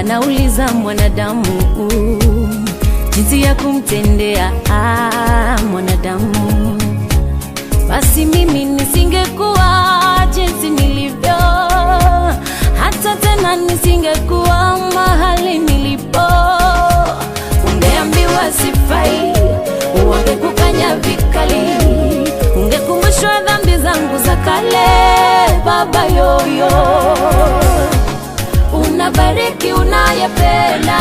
Anauliza mwanadamu jinsi ya kumtendea mwanadamu. Basi mimi nisingekuwa jinsi nilivyo, hata tena nisingekuwa mahali nilipo. Ungeambiwa sifai, wangekukanya vikali, ungekumbushwa dhambi zangu za kale. Baba yoyo, unabariki unayependa.